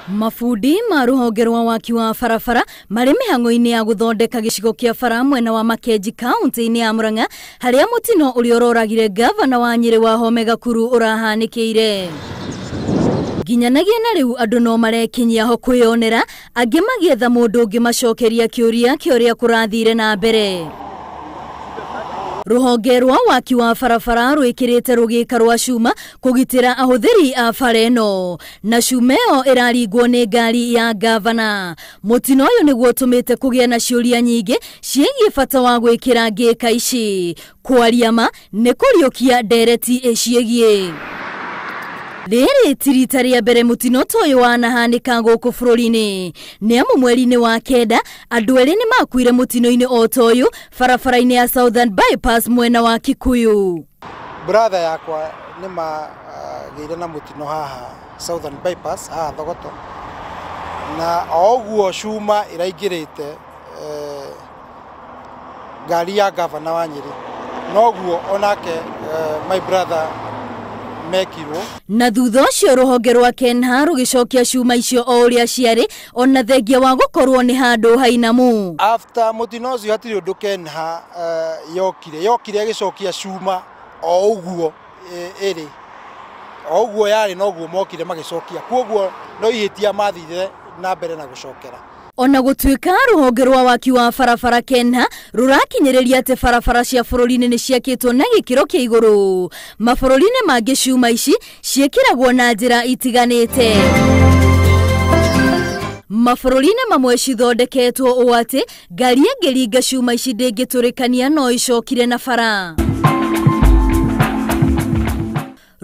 Mabundi ma rũhonge rwa waki wa barabara marĩ mĩhang'o-inĩ ya gũthondeka gĩcigo kĩa bara mwena wa Makenji kaunti-inĩ ya Murang'a harĩa mũtino ũrĩa ũroragire gavana wa Nyĩrĩ Wahome Gakuru ũrahanĩkĩire. Nginyanagia na rĩu andũ no marekinyia ho kwĩyonera, angĩ magĩetha mũndũ ũngĩ macokeria kĩũria kĩa ũrĩa kũrathire na mbere. Rũhonge rwa waki wa barabara rwĩkĩrĩte rũgĩka rwa cuma kũgitĩra ahũthĩri a bara ĩno, na cuma ĩyo ĩraringwo nĩ ngari ya gavana. Mũtino ũyũ nĩguo ũtũmĩte kũgĩa na ciũria nyingĩ ciĩgiĩ bata wa gwĩkĩra ngĩka ici. Kwaria ma nĩ kũriũkia ndereti ĩciĩgiĩ. Rĩrĩ ti rita rĩa mbere mũtino ta ũyũ wanahanĩka gũkũ bũrũri-inĩ. Nĩ amu mweri-inĩ wa kenda andũ erĩ nĩ makuire mũtino-inĩ o ta ũyũ barabara-inĩ ya Southern Bypass mwena wa Kikuyu. Brother yakwa nĩ magĩire na mũtino haha Southern Bypass haha Thogoto, na o ũguo cuma ĩraingĩrĩte ngari ya gavana wa Nyĩrĩ, noguo onake my brother mekirwo. Na thutha ũcio rũhonge rwa KENHA rũgĩcokia cuma icio o ũrĩa ciarĩ, ona thengia wa gũkorwo nĩ handũ hainamu. After mũtino ũcio hatirĩ ũndũ KENHA yokire ĩgĩcokia cuma o ũguo ĩrĩ o ũguo yarĩ, noguo mokire magĩcokia, koguo no ihĩtia mathire na mbere na gũcokera. Ona gũtuĩka rũhonge rwa waki wa barabara KENHA rũrakinyĩrĩria atĩ barabara cia bũrũri-inĩ nĩ ciakĩtwo na gĩkĩro kĩa igũrũ, mabũrũri-inĩ mangĩ cuma ici ciĩkĩragwo na njĩra itiganĩte. Mabũrũri-inĩ mamwe cithondeketwo ũũ atĩ ngari ĩngĩringa cuma ici ndĩngĩtũrĩkania no ĩcokire na bara.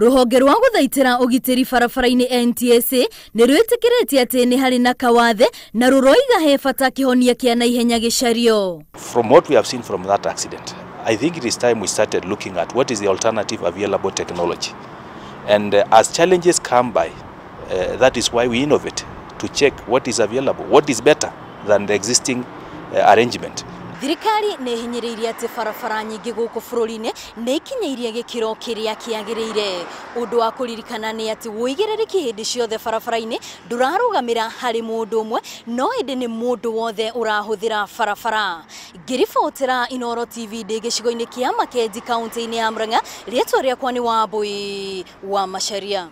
Rũhonge rwa gũthaitĩra ũgitĩri barabara-inĩ NTSA nĩ rwĩtĩkĩrĩtie atĩ nĩ harĩ na kawathe na rũroiga he bata kĩhonia kĩa naihenya gĩcario. From what we have seen from that accident, I think it is time we started looking at what is the alternative available technology. And as challenges come by, that is why we innovate, to check what is available, what is better than the existing arrangement. Thirikari nĩ ĩhinyĩrĩirie atĩ barabara nyingĩ gũkũ bũrũri-inĩ nĩ ikinyĩirie gĩkĩro kĩrĩa kĩagĩrĩire. Ũndũ wa kũririkana nĩ atĩ ũigĩrĩrĩki hĩndĩ ciothe barabara-inĩ ndũrarũgamĩra harĩ mũndũ ũmwe, no ĩndĩ nĩ mũndũ wothe ũrahũthĩra barabara. Ngĩribotera Inooro TV ndĩ gĩcigo-inĩ kĩa Makenji kaunti-inĩ ya Murang'a, rĩtwa rĩakwa nĩ Wambui wa Macharia.